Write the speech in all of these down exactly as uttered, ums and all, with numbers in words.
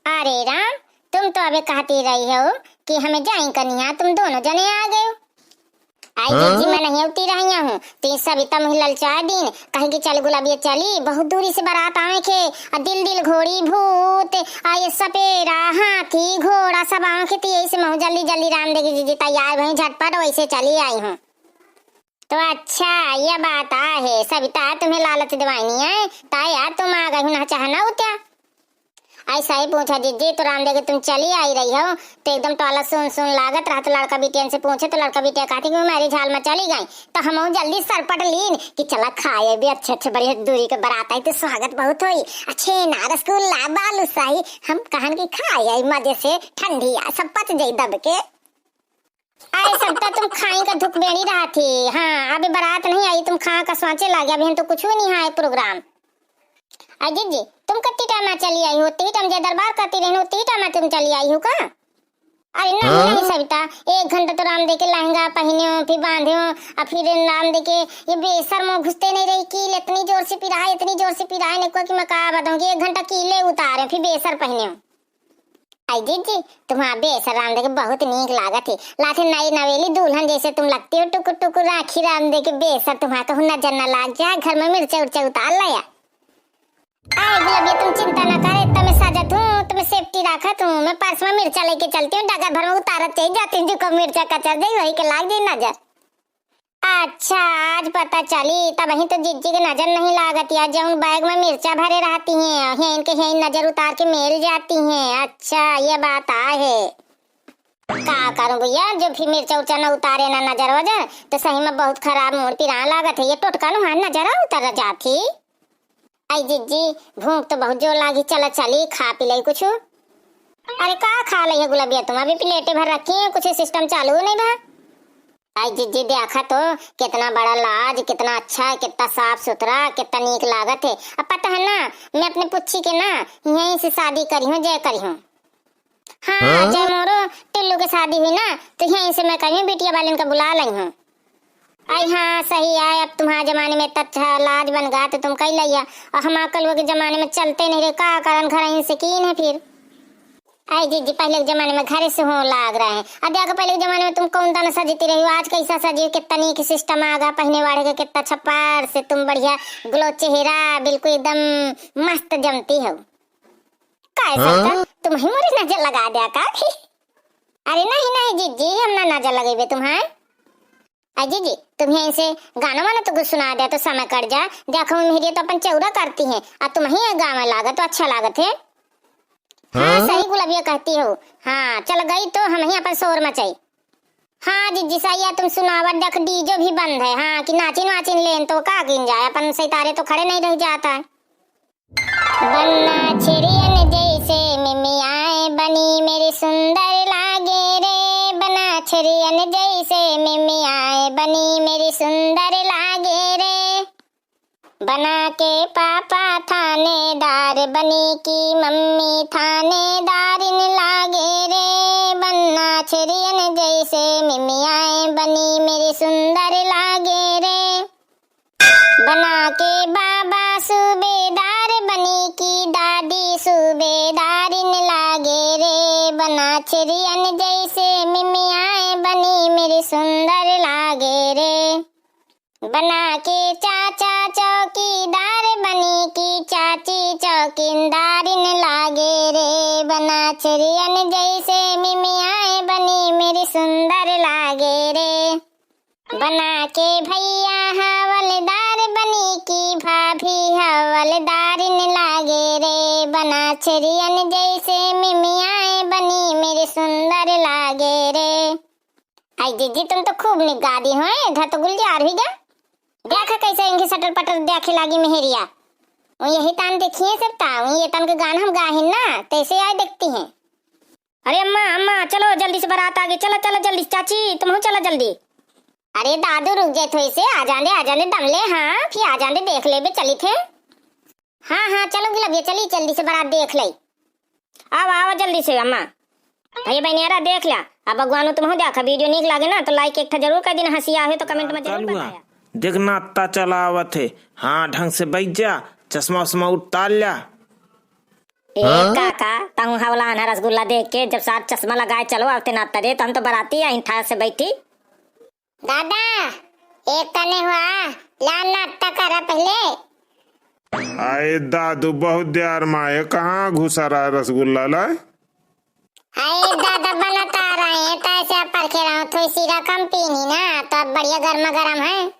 अरे राम, तुम तो अबे कहती रही हो कि हमें जाई कनिया, तुम दोनों जने आ गए हो। आई हाँ? जिज्जी, मैं नहीं उती रही हूँ, ती सविता मुही ललचा दीन, कहीं कि चल गुलाबिया चली, बहुत दूरी से बारात आवे खे, आ दिल दिल घोड़ी भूत, आ ये सपेरा, हाथी, घोड़ा सब आवे खे, ती यही से महू जल्दी जल्दी राम देखे जिज्जी तैयार भई, झटपट वैसे चली आई हूँ। तो अच्छा, ये बात आहे, सविता तुम्हें लालच दिवाइनी है, ता यार तुम आ गई हो ना चाहना हो क्या? ऐसा ही पूछा जिज्जी, तो राम देखे तुम चली आई रही हो, तो एकदम टोला सुन सुन लागत रहा, तो लड़का बिटियन से पूछे, तो लड़का बिटिया कहती कि मेरी झाल में चली गई, तो हम जल्दी सरपट लीन कि चला खाए भी अच्छे अच्छे, बड़ी दूरी के बारात आई, तो स्वागत बहुत होई, अच्छे ना रसगुल्ला बालूशाही, हम कहन कि खाए आई मजे से, ठंडी आ सब पच जाई दब के। अरे सविता, तुम खाई का धुक बेड़ी रहा थी। हाँ, अभी बारात नहीं आई, तुम खा का स्वाचे लागे, अभी हम तो कुछ भी नहीं है प्रोग्राम। अरे जिज्जी, तुम कत्ती टाइम आ चली आई हो, ती टाइम जे दरबार करती रहने, ती टाइम आ तुम चली आई हो का? अरे नहीं, हाँ? नहीं सविता, एक घंटा तो राम देखे लहंगा पहने हो, फिर बांधे हो, और फिर राम देखे ये बेसर में घुसते नहीं रही कील, इतनी जोर से पिराए, इतनी जोर से पिराए, नहीं को कि मैं का बताऊँ कि एक घंटा कीले उतारे, फिर बेसर पहने हो। आई जिज्जी, तुम्हार बेसर राम देखे बहुत नीक लागत है। लाथे नई नवेली दुल्हन जैसे तुम लगती हो, टुकुर टुकुर आँखी राम देखे बेसर तुम्हार कहूँ नजर न लाग जा, घर में मिर्चा उर्चा उतार लाया। आई गुलाबिया, तुम चिंता न करे, तमे साजत हूँ, तमे safety राखत हूँ, मैं पर्स में मिर्चा लेके चलती हूँ, डगर भर में उतारत चली जाती हूँ, जो को मिर्चा कचर जाई, वही के लाग जाई नजर। अच्छा, आज पता चली, तबही तो जिज्जी के नजर नहीं लागत या, जौन बैग में मिर्चा भरे रहती हैं, हेन के हेन नजर उतार के मेल जाती हैं। अच्छा, ये बात आहे। का करूं भैया, जो फिर मिर्चा उर्चा न उतारे ना नजर वजर, तो सही में बहुत खराब मूड पिरान लागत है। ये टोटका नुहान नजर उतर जाती। आई जिज्जी, भूख तो बहुत जोर लागी, चला चली खा पी लई कुछ। अरे का खा लई है गुलाबिया, तुम अभी प्लेटे भर रखी हैं, कुछ system चालू नहीं बा। आई जिज्जी, देखा तो कितना बड़ा लाज, कितना अच्छा, कितना साफ सुथरा, कितना नीक लागत है। अब पता है ना, मैं अपने पुच्छी के ना यहीं से शादी करी हूँ, जय करी हूँ। हाँ, हाँ? जय मोरो टिल्लू के शादी हुई ना, तो यहीं से मैं कही हूँ, बिटिया वालन का बुला लई हूँ। आई हाँ, सही आए, अब तुम्हारे जमाने में इतना अच्छा लाज बन गया तो तुम कही लैया, और हम आजकल के जमाने में चलते नहीं रहे, का कारण घर से कीन है फिर। आई जिज्जी, पहले के जमाने में घरे से हो लाग रहे हैं। अब देखो, पहले के जमाने में तुम कौन दाना सजती रही हो, आज कैसा सजी हो, कितना नीक system आ गया, पहने वाले के कितना छप्पर से तुम बढ़िया glow चेहरा, बिल्कुल एकदम मस्त जमती हो। काय हाँ? सरता, तुम ही मोरे नजर लगा दिया का? अरे नहीं, नहीं जिज्जी, हम ना नजर लगेबे तुम्हारे। अजी जी, तुम्हें ऐसे गाना वाना तो कुछ सुना दे तो समय कट जा। देखो, मेहरिया तो अपन चौरा करती हैं, आ तुम्हें ये गावे लागत तो अच्छा लागत है। हाँ, हाँ? सही गुलाबिया कहती हो। हाँ, चल गई तो हम ही अपन शोर मचाई। हाँ जिज्जी सैया, तुम सुनावत देख, DJ भी बंद है। हाँ, कि नाचिन वाचिन लेन तो का किन जाए, अपन सैतारे तो खड़े नहीं रह जाता है। बना छिरियन जैसे मिमियाए बनी मेरी सुंदर लागे रे, बना छिरियन जैसे मिमियाए बनी मेरी सुंदर लागे रे। बना के पापा थानेदार बनी की मम्मी थानेदारिन लागे रे, बना छिरियन जैसे मिमियाए बनी मेरी सुंदर लागे रे। बना के बाबा सूबेदार बनी की दादी सूबेदारिन लागे रे, बना छिरियन जैसे मिमियाए बनी मेरी सुंदर लागे रे। बना के चाचा चौकीदार बनी की चाची चौकीदारिन लागे रे, बना छिरियन जैसे मिमियाए बनी मेरी सुंदर लागे रे। बना के भैया हवलदार बनी की भाभी हवलदारिन लागे रे, बना छिरियन जैसे मिमियाए बनी मेरी सुंदर लागे रे। आई जिज्जी, तुम तो खूब निक गा दी हो, इधर तो गुलजार हुई गा। देख कैसे इनकी सटर पटर देखे लागी मेहरिया। वो यही तान देखिए सब ता, वो ये तान के गाना हम गाहिन ना, तैसे आए देखती हैं। अरे अम्मा, अम्मा, चलो जल्दी से बारात आ गई, चलो, चलो जल्दी, चाची, तुम हो चलो जल्दी। अरे दादू, रुक जाए थोड़ी से, आ जाने, आ जाने, दम ले, हाँ, फिर आ जाने, देख लेबे, चली थे। हाँ, हाँ, चलो गुलाबिया, चली जल्दी से बारात देख ले। आवा, आवा जल्दी से अम्मा। भैया बहनियारा देख लिया, अब भगवान तुम हो देखा, video नीक लागे ना तो like एक ठा जरूर कर देना, हंसी आवे तो comment में जरूर बताया। देखना अत्ता चला आवत है, हाँ, ढंग से बैठ जा, चश्मा उश्मा उतार लिया। ए हाँ? काका, तहूँ हवलान है रसगुल्ला देख के, जब साथ चश्मा लगाए चलो, आवते नाता दे, तो हम तो बराती आई ठास से बैठी। दादा, एक तने हुआ, ला नाश्ता करा पहले। आए दादू, बहुत देर माए, कहाँ घुसा रहा है रसगुल्ला ला? आए दादा, बनता रहे, तो ऐसे आप परखे रहो, थोड़ी सी रकम पीनी ना, तो अब बढ़िया गर्मा गर्म है।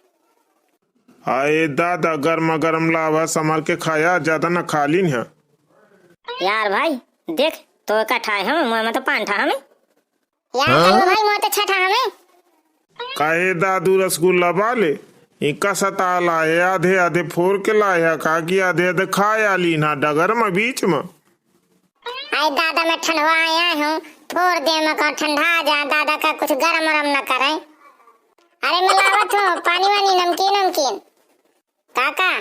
आए दादा, गर्मा गर्म लावा, संभाल के खाया, ज्यादा ना खा लीन है। यार भाई, देख, तो इकट्ठा है हम, मुँह में तो पान ठा हमें। यार हाँ? कहो भाई, मुँह तो छठा हमें। काहे दादू रसगुल्ला बाले? इनका सताला है, आधे आधे फोर के लाया, का कि आधे आधे खाया लीन है, डगर में बीच में। आए दादा, मैं ठंडवा आया हूँ, फोर दे में का ठंडा जा, दादा का कुछ गरम वरम न करे। अरे मिलावत हूँ, पानी वानी, नमकीन वमकीन। काका,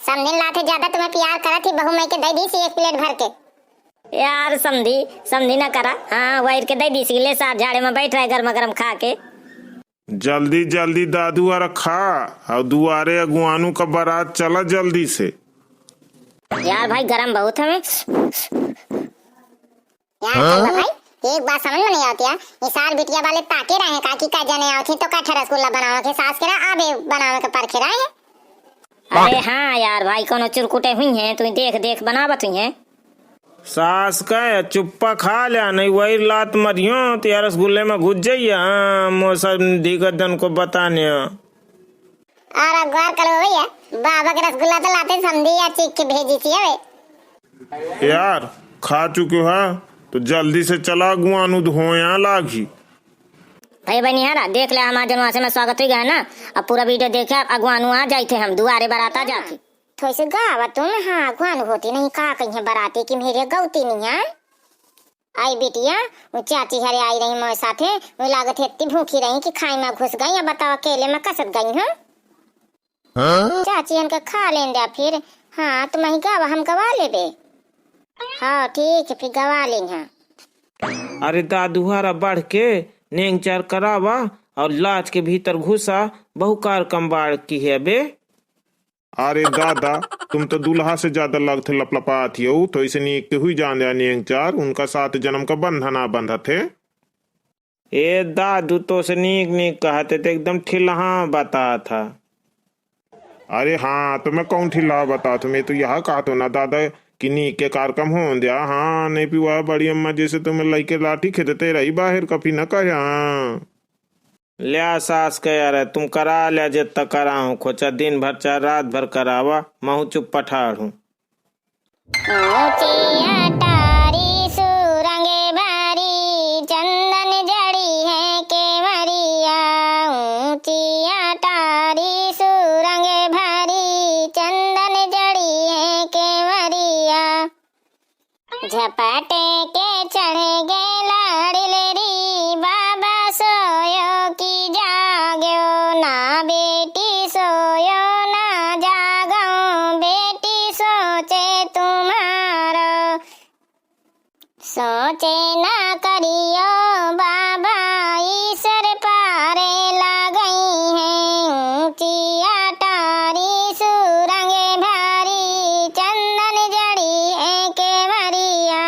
समधिन लाथे ज्यादा तुम्हें प्यार करत ही, बहू मैं के दे दी सी एक प्लेट भर के। यार समधी, समधी ना करा, हाँ, वैर के दे दी सी, ले साथ झाड़े में बैठ रहे गरमा गरम खा के। जल्दी जल्दी दादू आर खा, और दुआरे अगुआनू का बारात चला जल्दी से। यार भाई, गरम बहुत हमें। यार हाँ? कलुआ भाई, एक बात समझ में नहीं आवत या, ये सार बिटिया वाले ताके रहे का कि का जने आवत ही तो का ठा रसगुल्ला बनावे के, सास के रहा आबे बनावे के परखे रहे। अरे हाँ यार भाई, कोनो चुरकुटे हुई हैं, तू देख देख बनावत हुई हैं। सास का चुप्पा खा लिया, नहीं वही लात मरियो तो यार रसगुल्ले में घुस जाइए। हाँ, मौसम दिगत जन को बताने। अरे गौर करो भैया, बाबा के रसगुल्ला तो लाते समधी या चीख के भेजी थी हवे। यार, खा चुके हो, तो जल्दी से चला अगुआनू धोया लागी। भाई बनिहारा, देख ले हमार जनवा से मैं स्वागत हुई गया ना, अब पूरा वीडियो देखे, अब अगुआनू आ जाई थे हम, दुआरे बारात आ जाती। थोड़ी सी गावा तुम, हाँ, अगुआनू होती नहीं, का कहीं बराती की मेरे गौती नहीं है। आई बिटिया, वो चाची हरे आई रही मोए साथे, वो लागत है इतनी भूखी रही कि खाई में घुस गई। अब बताओ, अकेले में कसत गई हूँ। हाँ? चाची हन के खा लेन द्या फिर। हाँ, तुम ही गावा, हम गवा लेबे। हाँ, ठीक है, फिर गवा लेन हाँ। अरे दादुहारा बढ़ के नेंगचार करावा और लाज के भीतर घुसा, बहु कार कम बाड़ की है बे। अरे दादा, तुम तो दूल्हा से ज्यादा लगथे लपलपात हियो, तो ऐसे नीक के हुई जान जाए नेंगचार, उनका सात जन्म का बंधना बंधत है। ए दादू, तो से नीक नीक कहत है, तो एकदम ठिलहा बतात है। अरे हाँ, तो मैं कौन ठिलहा बतात हूँ, मैं तो यह कहत हूँ ना दादा कि नीक के कार्यक्रम होन द्या। हाँ, नहीं पिवा बड़ी अम्मा जैसे तुम्हें लइके लाठी खेदते रही बाहर, कभी न कहे। हाँ। ल्या सास के यार, तुम करा ल्या जित्ता कराहूँ, खोचा दिन भर चाहे रात भर करावा, महू चुप्पा ठाढ़ हूँ। ऊँची अटारी सुरंग भारी, चंदन जड़ी है केवरिया। ऊँची अटारी सुरंग भारी, चंदन जड़ी है केवरिया। झपटे के चढ़ गे लाड़िल री, बाबा सोयो की जाग्यो ना, बेटी सोयो ना जागो, बेटी सोचे तुम्हारो। सोचे ना करियो बाबा, ईश्वर पारे लागई है। ऊँची अटारी सुरंग भारी, चंदन जड़ी है केवरिया।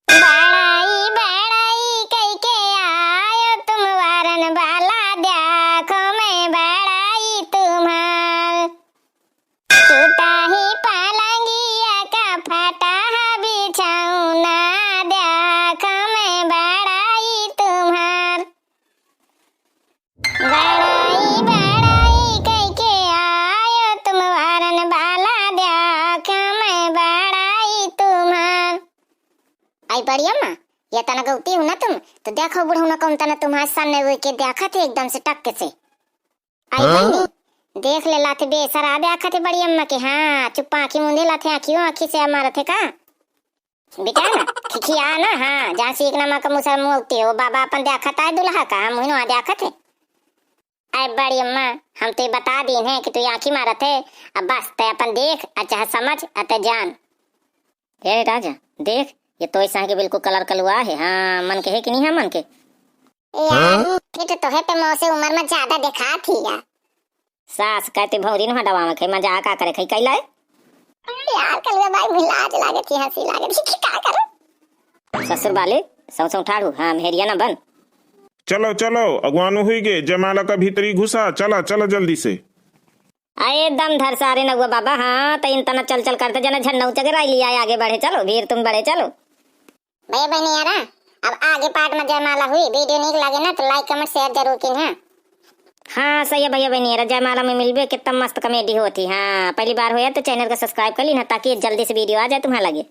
बड़ाई बड़ाई कइके आयो तुम वारन बाला, देखो मैं बड़ाई तुम्हार। टूटा ही पलंगिया का फटा है बिछौना, देखो मैं बड़ाई तुम्हार। बड़ाई बड़ाई कइके आयो तुम वारन बाला, देखो मैं बड़ाई तुम्हार। आई बड़ी अम्मा, ये तना गौती हो ना तुम, तो देखो बुढ़ऊ ना कौन तना तुम्हारे सामने वो के देखा थे एकदम से टक्के से। आई हाँ? बहिनी, देख ले लाथे बेसरा देखा थे बड़ी अम्मा के, हाँ, चुप्पा आँखी मूंदे लाथे, आँखियों आँखी से मारा थे का? बेटा ना, खिखिया ना, हाँ, जहाँ सीख ना माँ का मुसर मुँह उठती हो, बाबा अपन देखा था दुल्हा का, हम हुई ना देखा थे। अरे बड़ी अम्मा, हम तो ये बता दीन है कि तू ये आँखी मारत है, अब बस तै अपन देख, अच्छा समझ, अतः जान। ए राजा, देख, ये तो ऐसा है कि बिल्कुल कलर कलुआ है। हाँ, मन के है कि नहीं है मन के? ए यार, फिट तो है पे मौसे उम्र में ज्यादा देखा थी यार। सास कहते भौरी न हटवा में खाई, मजाक का करे खाई कैला है? यार कलुआ भाई, मुझे लाज लागत है, हंसी लागत है कि का करो। ससुर बाले, सौ सौ ठाड़ू, हाँ, मेहरिया ना बन। चलो, चलो, अगवानो हुई गे, जयमाला का भीतरी घुसा, चला, चला जल्दी से। अरे दम धर सारे नगुआ बाबा, हाँ, त इन तना चल चल करते जना झन्ना उचगे राई लिया आगे बढ़े, चलो, भीड़ तुम बढ़े, चलो। भैया बहनी यारा, अब आगे part में जयमाला हुई, video नीक लागे ना तो like, comment, share जरूर कीन, हाँ। हाँ, सही है भैया बहनी यारा, जयमाला में मिलबे, कितना मस्त comedy होती। हाँ, पहली बार होया तो channel का subscribe कर लीन, ताकि जल्दी से video आ जाए तुम्हारे लगे।